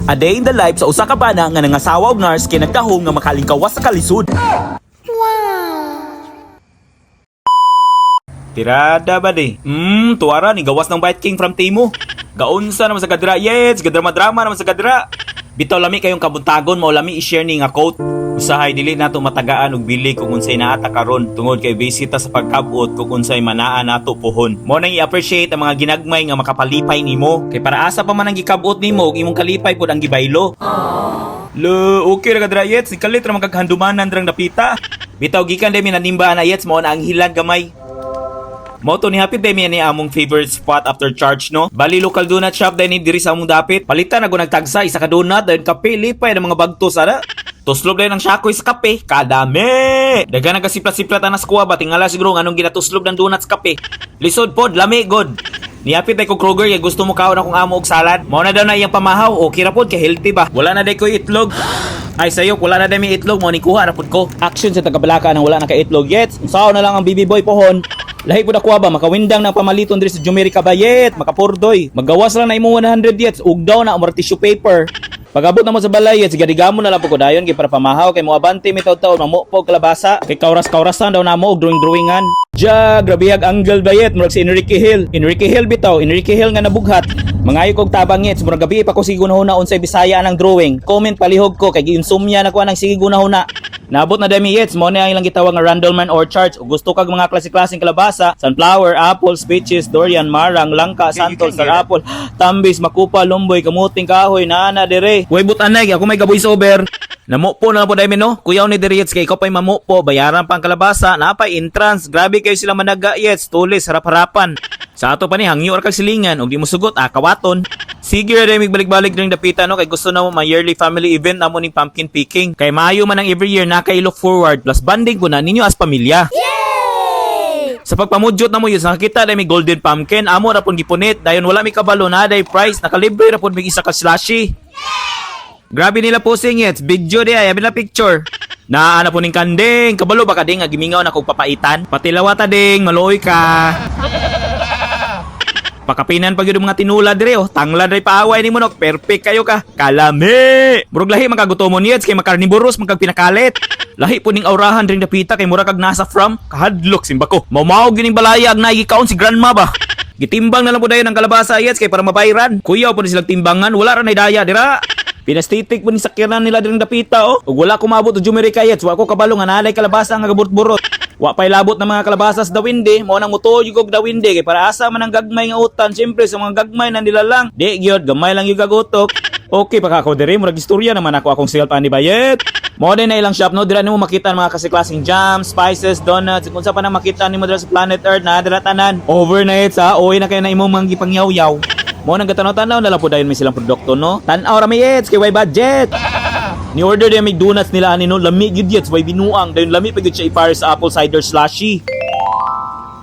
A day in the life sa usa ka bana nga nangasawa og nurse kay nagtahom nga makalingkawas sa kalisod. Tirada ba di? Tuwara ni gawas ng Bite King from Temu. Gaunsa naman sa kadira, yes, gadrama-drama naman sa kadira. Bitaw lami kayong kabuntagon, mao lami i-share ni nga quote. Usahay dili nato matagaan og bili kung unsay naata karon tungod kay busy ta sa pagkabot kung unsay manaa nato pohon. Mao nang i-appreciate ang mga ginagmay nga makapalipay nimo kay para asa pa man ang gikabot nimo ug imong kalipay pud ang gibaylo. Lo, okay ra kadra yets, kalit ra man kag handumanan drang dapita. Bitaw gikan day minanimba na yets, mao na ang hilan gamay. Mao to ni hapit day mi ni among favorite spot after church, no. Bali local donut shop day ni diri sa among dapit. Palitan na nagtagsa isa ka donut dayon kape, lipay ng mga bagtos ana. Tuslob dayon ang sakoy sa kape, kadami. Dagan nagkasiplat-siplat ana sa kuha ba, tingala siguro nganong ginatuslob ng donut sa kape. Lisod pod, lami god. Niapit day ko Kroger kay gusto mo kaon akong amo og salad. Mao na daw na iyang pamahaw, okay ra pod kay healthy ba. Wala na day ko itlog. Ay sayop, wala na day may itlog, mo ni kuha ra pod ko. Action sa tagabalaka nang wala na ka itlog yet. Unsaon na lang ang baby boy pohon. Lahi pud ako ba makawindang ng pamaliton diri sa Jumeri Kabayet, makapurdoy. Magawas lang na imong 100 yets, ug daw na amor tissue paper. Pagabot na mo sa balay, yets, gadigamo na lang po ko dayon kay para pamahaw kay moabante mi taw-taw mamupog kalabasa kay kauras-kaurasan daw namo og drawing-drawingan. Ja, grabe ag angle bayet, murag si Enrique Hill. Enrique Hill bitaw, Enrique Hill nga nabughat. Mangayo kog tabang yets, murag gabi pa ko sige gunahuna unsay Bisaya ang drawing. Comment palihog ko kay giinsomnia na ko anang sige gunahuna. Nabot na dami yets, mo na ang ilang gitawag nga Randleman Orchards. Ug gusto kag mga klase-klaseng kalabasa, sunflower, apples, peaches, durian, marang, langka, santol, star apple, tambis, makupa, lumboy, kamuting kahoy, naana dire. Way butanay, ako may gaboy sober. Namupo na lang po dami no. Kuyaw ni diri yets kay ikaw pa'y mamupo, bayaran pa ang kalabasa, napay entrance. Grabe kayo sila managa yets, tulis, harap-harapan. Sa ato pa ni hangyo ra kag silingan ug di mo sugot, ah, kawaton. Sige ra mig balik-balik dring dapita no kay gusto na mo ma yearly family event namo ning pumpkin picking. Kay maayo man ang every year na kay look forward plus bonding ko na ninyo as pamilya. Sa pagpamudyot na mo yun, nakita na may golden pumpkin, amo ra pon gipunit, dayon wala mi kabalo na day price, nakalibre ra pon mig isa ka slushy. Grabe nila posing yets, video di ay, abi na picture. Naa na po ning kanding, kabalo ba ka ding, nga gimingaw na kog papaitan? Patilawata ding, maluoy ka. Pakapinan pag yun ang mga tinula dire oh, tanglad ray paaway ni monok, perfect kayo ka. Kalami. Murag lahi man kagutomon yets kay makarniborous man kag pinakalit. Lahi po ning aurahan ring dapita kay mura kag nasa from kahadlok simba ko. Maumaog gyud ning balaya ag naigikaon si grandma ba. Gitimbang na lang po dayon ang kalabasa yets kay para mabayran. Kuyaw po ni silang timbangan, wala ra nay daya dira. Pinastitik po ni sakyanan nila diring dapita oh. Ug wala ko maabot og Jumerica yets, wa ko kabalo nga nalay kalabasa nga gaburot-burot. Wa pa'y labot ng mga kalabasa sa Dawinde, mao nang mutuo og Dawinde kay para asa man ang gagmay nga utan, siyempre sa mga gagmay na nila lang. Di gyud, gamay lang yung gagutok. Okay pa ka ako diri, murag istorya naman ako akong self ani bayet. Mao din na ilang shop no, dira nimo makita ang mga kasiklaseng jam, spices, donuts, kung sa pa na makita nimo dira sa planet Earth na dira tanan. Overnight sa oy na kay na imong mga gipangyaw-yaw. Mao nang gatanaw-tanaw na lang po dayon may silang produkto no. Tan-aw ra may yets kay way budget. Ni order din may donuts nila ani no, lami gyud yets, way binuang dayon lami pa gyud siya ipare sa apple cider slushy.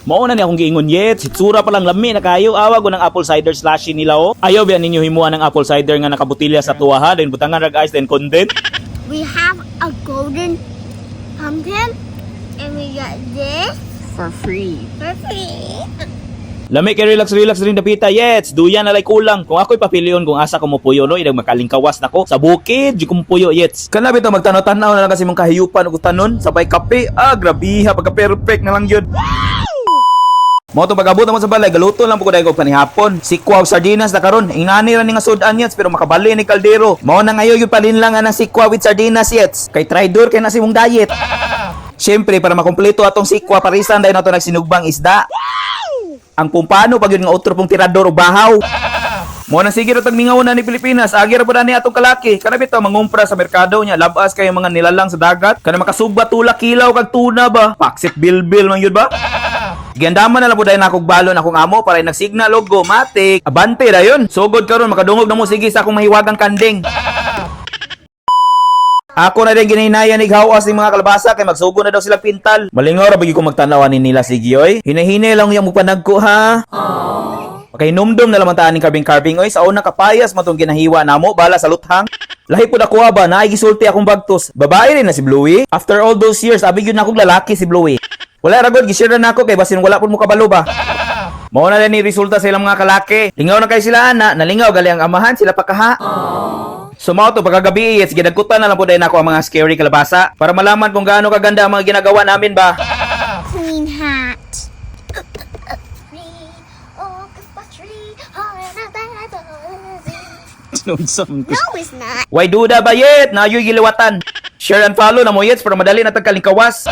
Mao na ni akong giingon yets, hitsura pa lang lami na kayo, awa ko ng apple cider slushy nila oh. Ayaw biya ninyo himuan ng apple cider nga nakabutilya sa tuwa ha, dayon butangan rag ice then condensed. We have a golden pumpkin, and we got this for free. For free. Lami kay relax relax rin dapita yets, duyan na lay kulang. Kung ako'y papilion kung asa ko mopuyo no, idag makalingkawas nako sa bukid, di ko mopuyo yets. Kana bitaw magtanaw-tanaw na lang kasi mong kahiyupan ug tanon sabay kape. Ah, grabiha pagka perfect na lang yun. Mao to pag-abot mo sa balay, galuto lang po ko dahil og panihapon. Sikwa og sardinas na karon. Ingani ra ni nga sudan yets pero makabali ni kaldero. Mao na ngayo yung palin lang ang sikwa with sardinas yets. Kay traidor kay na si mong diet. Siyempre para makumpleto atong sikwa parisan dahil nato nagsinugbang isda. Ang pumpano pag yun nga otro pong tirador o bahaw. Mo na sige ra tag mingaw na ni Pilipinas, agi ra pud ni atong kalaki. Kana bitaw mangumpra sa merkado niya, labas kayo mga nilalang sa dagat. Kana makasugba tulak kilaw kag tuna ba. Paksit bilbil man yun ba? Giandaman na lang po dahil nakog balon akong amo para nagsignal og go matik. Abante dayon. Sugod karon makadungog na mo sige sa akong mahiwagang kanding. Ako na din ginahinayan ni hawas ni mga kalabasa kay magsugo na daw sila pintal. Malingaw ra bagi ko magtanaw ani nila sige oy. Hinahinay lang yung mupanagko ha. Makainomdom na lamang taan ning carbing-carbing oy sa una kapayas matong ginahiwa namo bala sa luthang. Lahi pud ako ba naay gisulti akong bagtos. Babae rin na si Bluey. After all those years, abi gyud na akong lalaki si Bluey. Wala ra gud gishare na nako kay basin wala pud mo kabalo ba. Mao na ni resulta sa ilang mga kalaki. Lingaw na kay sila ana, nalingaw gali ang amahan sila pa kaha. So mao to pagkagabi, yes, gidagkutan na lang po dayon ako ang mga scary kalabasa para malaman kung gaano kaganda ang mga ginagawa namin ba. Queen hat. Oh, tree. No, it's not. Why duda ba yet? Nayoy giliwatan. Share and follow na mo yet para madali na tagkalingkawas.